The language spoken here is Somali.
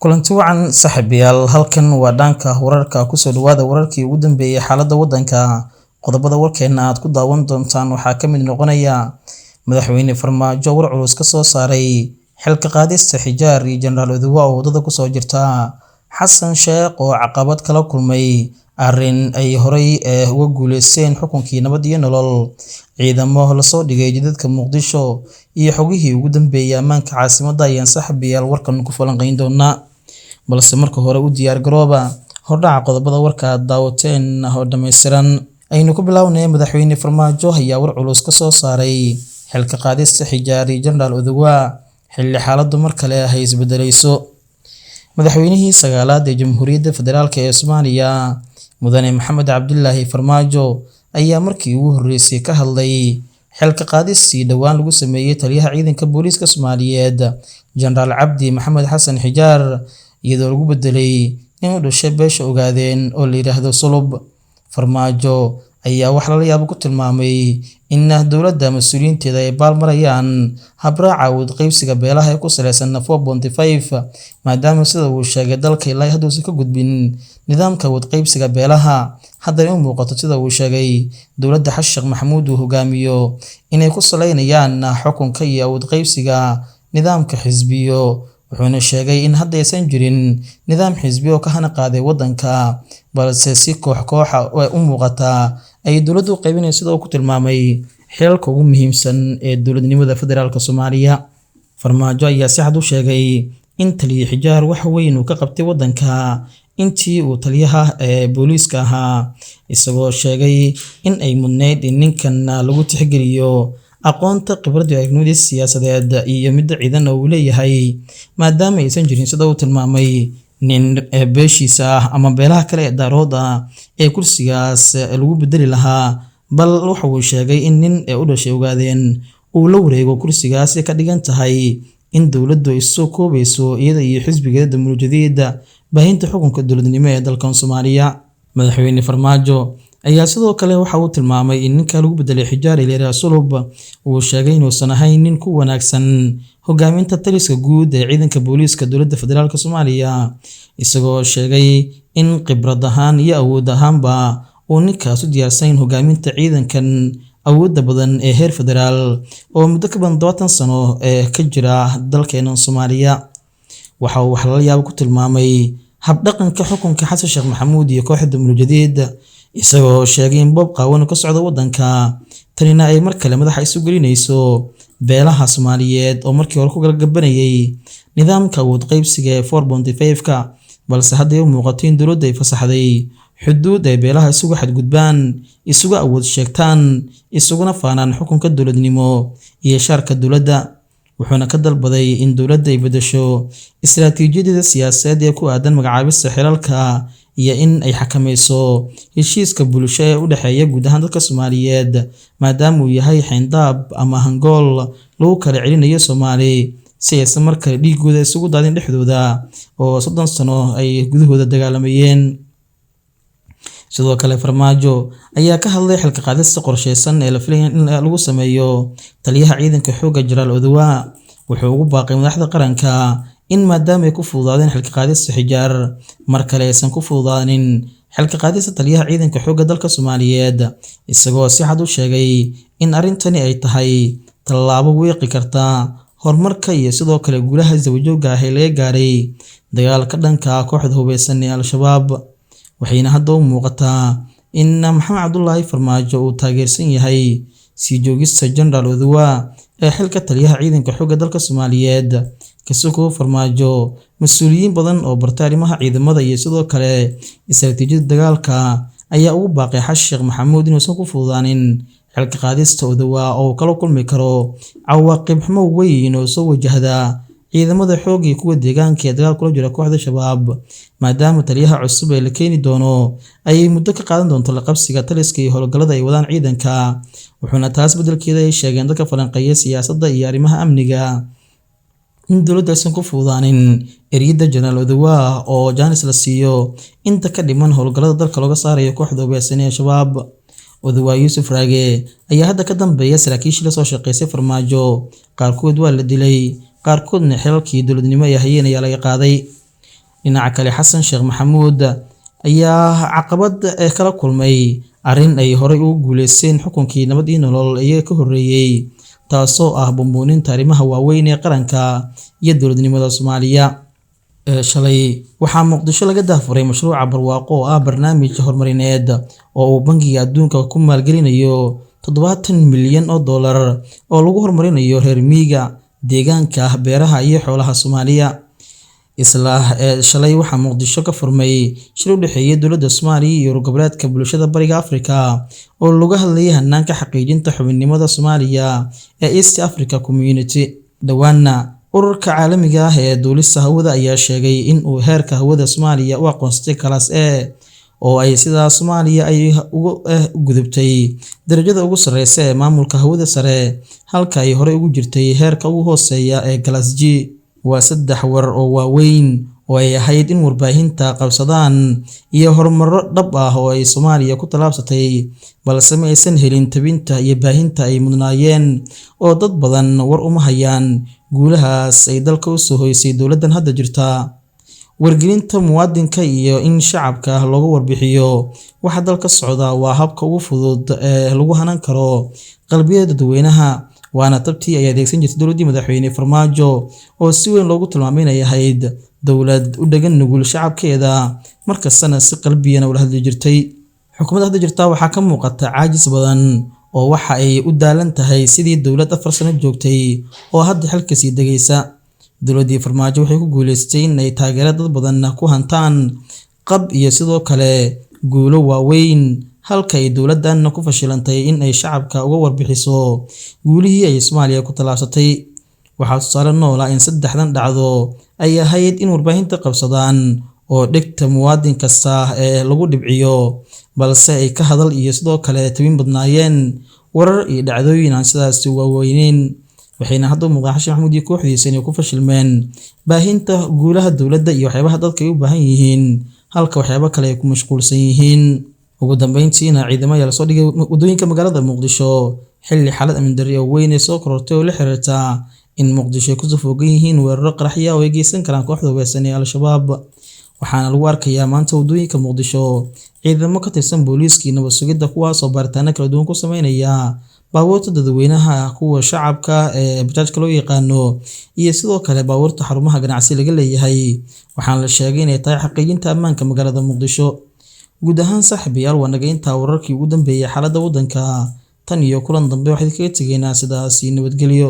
Kulanti wacan saaxiibayaal, halkan waa dhanka wararka. Kusoo dhawaada wararkii ugu dambeeyay xaaladda waddanka. Qodobada warkeena aad ku daawan doontaan waxaa ka mid noqonaya Madaxweyne Farmaajo war culus ka soo saaray xilka qaadista Xijaar iyo Jenaraal Oduwa oo waddada kusoo jirta, Xasan Sheekh oo caqabad kala kulmay arrin ay horay uga guuleysteen xukunkii nabad iyo nolol, ciidamo lasoo dhigay jidadka Muqdisho iyo xogihii ugu dambeeyay ammaanka caasimadda ayaan saaxiibayaal warkan ku falanqeyn doonaa. Balse marka hore u diyaar garooba hordhaca qodobada warka aad daawateen oo dhammaystiran. Aynu ku bilownay, Madaxweyne Farmaajo ayaa war culus ka soo saaray xilka qaadista Xijaar iyo Jenaraal Oduwa xilli xaaladdu mar kale ay isbedelayso. Madaxweynihii sagaalaad ee Jamhuuriyadda Federaalk ee Soomaaliya, Mudane Maxamed Cabdilaahi Farmaajo, ayaa markii ugu horreysay ka hadlay xilka qaadistii dhowaan lagu sameeyay taliyaha ciidanka booliiska Soomaaliyeed, Jenaraal Cabdi Maxamed Xasan Xijaar, iyadoo lagu bedelay nin u dhashay beesha Ogaadeen oo la yiraahdo Sulub. Farmaajo ayaa wax lala yaabo ku tilmaamay in dowladda mas-uuliyiinteeda ay baalmarayaan habraaca awood qaybsiga beelaha ee ku saleysan 4.5, maadaama sida uu sheegay dalka ilaa hadduusan ka gudbin nidaamka awood qaybsiga beelaha. Haddana u muuqato, sida uu sheegay, dowladda Xasan Sheekh Maxamuud uu hogaamiyo inay ku saleynayaan xukunka iyo awood qaybsiga nidaamka xisbiyo. Wuxuuna sheegay in hadda aysan jirin nidaam xisbi oo ka hana qaaday waddanka, balse si koox kooxa u muuqata ay dowladdu u qaybinayso, sida uu ku tilmaamay xilalka ugu muhiimsan ee dowladnimada federaalk Soomaaliya. Farmaajo ayaa si cad u sheegay in taliye Xijaar wax weyn uu ka qabtay waddanka intii uu taliyaha ee booliiska ahaa, isagoo sheegay in ay mudnayd in ninkan lagu tixgeliyo aqoonta, khibradda iyo aragnimadiisa siyaasadeed iyo midda ciidan oo uu leeyahay, maadaama aysan jirin, sida uu tilmaamay, nin beeshiisa ah ama beelaha kale ee daarooda ee kursigaas lagu bedeli lahaa. Bal waxa uu sheegay in nin u dhashay Ogaadeen uu la wareego kursigaas ka dhigan tahay in dowladdu ay soo koobayso, iyada iyo xisbigeeda Damuul-Jadiid, baahinta xukunka dowladnimo ee dalkan Soomaaliya. Madaxweyne Farmaajo ayaa sidoo kale waxa uu tilmaamay in ninka lagu bedelay Xijaar ee Sulub uu sheegay inuusan ahayn nin ku wanaagsan hogaaminta taliska guud ee ciidanka booliiska dowladda federaalk Soomaaliya, isagoo sheegay in khibrad ahaan iyo awood ahaanba uu ninkaas u diyaarsan hogaaminta ciidankan awoodda badan ee heer federaal oo muddo ka badan 70 sano ee ka jira dalkeena Soomaaliya. Waxa uu wax lala yaabo ku tilmaamay habdhaqanka xukunka Xasan Sheekh Maxamuud iyo kooxda Damuul-Jadiid, isagoo sheegay in boob qaawan ka socda waddanka, tanina ay mar kale madaxa isu gelinayso beelaha Soomaaliyeed oo markii hore ku galgabanayay nidaamka awood qaybsiga ee 4.5-ka, balse hadda ay u muuqato in dowladda ay fasaxday xuduud ay beelaha isugu xadgudbaan, isugu awood sheegtaan, isuguna faanaan xukunka dowladnimo iyo shaarka dowladda. Wuxuuna ka dalbaday in dowladda ay beddesho istiraatiijiyadeeda siyaasadeed ee ku aadan magacaabista xilalka iyo in ay xakamayso heshiiska bulsho ee u dhexeeya guud ahaan dadka Soomaaliyeed, maadaama uu yahay xayndaab ama hangool lagu kala celinayo Soomaali si aysan mar kale dhiigooda isugu daadin dhexdooda oo 30 sano ay gudahooda dagaalamayeen. Sidoo kale Farmaajo ayaa ka hadlay xilka qaadista qorsheysan ee la filayo in lagu sameeyo taliyaha ciidanka xoogga, Jenaraal Oduwa. Wuxuu ugu baaqay madaxda qaranka in maadaama ay ku fududaadeen xilka qaadista Xijaar, mar kale aysan ku fududaanin xilka qaadista taliyaha ciidanka xoogga dalka Soomaaliyeed, isagoo si cad u sheegay in arrintani ay tahay tallaabo wiiqi karta horumarka iyo sidoo kale guulaha isdaba-joogga ah ee laga gaaray dagaalka dhanka ah kooxda hubeysan ee Al-Shabaab. Waxayna hadda u muuqataa in Maxamed Cabdulaahi Farmaajo uu taageersan yahay sii joogista Jenaraal Oduwa ee xilka taliyaha ciidanka xoogga dalka Soomaaliyeed. Kasuko Farmaajo, mas-uuliyiin badan oo bartay arrimaha ciidamada iyo sidoo kale istiraatiijiyadda dagaalka ayaa ugu baaqay Xasan Sheekh Maxamuud inuusan ku fududaanin xilka qaadista Oduwa oo uu kala kulmi karo cawaaqib xumo weyn oo soo wajahda ciidamada xoogga iyo kuwa deegaanka ee dagaal kula jira kooxda Shabaab, maadaama taliyaha cusub ee la keeni doono ay muddo ka qaadan doonto la qabsiga taliska iyo howlgallada ay wadaan ciidanka. Wuxuuna taas beddelkeeda ay sheegeen dadka falanqeeya siyaasadda iyo arrimaha amniga in dowladda aysan ku fududaanin eriyada Jenaraal Oduwa oo jaanis la siiyo inta ka dhiman howlgallada dalka looga saarayo kooxda hubeysan ee Shabaab. Odawaa Yuusuf Raage ayaa hadda ka dambeeya saraakiishii la soo shaqeysay Farmaajo. Qaarkood waa la dilay, qaarkoodna xilalkii dowladnimo ay hayeen ayaa laga qaaday. Dhinaca kale, Xasan Sheekh Maxamuud ayaa caqabad kala kulmay arrin ay horey ugu guuleysteen xukunkii nabad iyo nolol iyaga ka horreeyay, taasoo ah bumbuuninta arrimaha waaweyn ee qaranka iyo dowladnimada Soomaaliya. Shalay waxaa Muqdisho laga daafuray mashruuca Barwaaqo oo ah barnaamij horumarineed oo uu Bangiga Adduunka ku maalgelinayo $70 milyan oo lagu horumarinayo reer miyiga, deegaanka, beeraha iyo xoolaha Soomaaliya. Isla shalay waxaa Muqdisho ka furmay shir u dhexeeya dowladda Soomaaliya iyo urur goboleedka bulshada Bariga Afrika oo looga hadlayay hanaanka xaqiijinta xubinnimada Soomaaliya ee East Africa Community. Dhowaanna ururka caalamiga ah ee duulista hawada ayaa sheegay in uu heerka hawada Soomaaliya u aqoonsatay Class A, oo ay sidaa Soomaaliya ay uga gudubtay darajada ugu sarreysa ee maamulka hawada sare, halka ay horey ugu jirtay heerka ugu hooseeya ee Class G. Waa saddex war oo waaweyn oo ay ahayd in warbaahinta qabsadaan iyo horumarro dhab ah oo ay Soomaaliya ku tallaabsatay, balse ma aysan helin tabinta iyo baahinta ay mudnaayeen oo dad badan war uma hayaan guulahaas ay dalka u soo hoysay dowladdan hadda jirta. Wargelinta muwaadinka iyo in shacabka looga warbixiyo waxa dalka socda waa habka ugu fudud ee lagu hanan karo qalbiyada dadweynaha, waana tabtii ay adeegsan jirtay dowladdii madaxweyne Farmaajo oo si weyn loogu tilmaamay inay ahayd dowlad u dhagan nugul shacabkeeda, markastana si qalbiyana ula hadli jirtay. Xukuumadda hadda jirta waxaa ka muuqata caajis badan oo waxa ay u daalan tahay sidii dowlad 4 sano joogtay oo hadda xilka sii degaysa. Dowladdii Farmaajo waxay ku guuleysatay in ay taageero dad badan ku hantaan qab iyo sidoo kale guulo waaweyn, halka ay dowladdan ku fashilantay in ay shacabka uga warbixiso guulihii ay Soomaaliya ku tallaabsatay. Waxaa tusaale nool ah in saddexdan dhacdo ay ahayd in warbaahinta qabsadaan oo dhegta muwaadin kasta ee lagu dhibciyo, balse ay ka hadal iyo sidoo kale tabin badnaayeen warar iyo dhacdooyin aan sidaas waaweyneyn. Waxayna hadda u muuqdaan Xasan Maxamuud iyo kooxdiisa inay ku fashilmeen baahinta guulaha dowladda iyo waxyaabaha dadka ay u baahan yihiin, halka waxyaabo kale ay ku mashquulsan yihiin. Ugu dambeyntiina, ciidamo ayaa lasoo dhigay waddooyinka magaalada Muqdisho xilli xaalad amni darri oo weyn ay soo korortay oo la xiriirta in Muqdisho ay kusoo fogan yihiin weeraro qaraxyo oo ay geysan karaan kooxda hubeysan ee Al-Shabaab. Waxaana lagu arkayaa maanta waddooyinka Muqdisho ciidamo ka tirsan booliiska nabad sugidda, kuwaas oo baaritaano kala duwan ku sameynaya baabuurta dadweynaha, kuwa shacabka ee bajaajka loo yaqaano, iyo sidoo kale baabuurta xarumaha ganacsi laga leeyahay. Waxaana la sheegay inay tahay xaqiijinta ammaanka magaalada Muqdisho. Guud ahaan saaxiibayaal, waa naga intaa wararkii ugu dambeeyay xaaladda waddanka. Tan iyo kulan dambe waxaan idinkaga tegaynaa sidaas iyo nabadgelyo.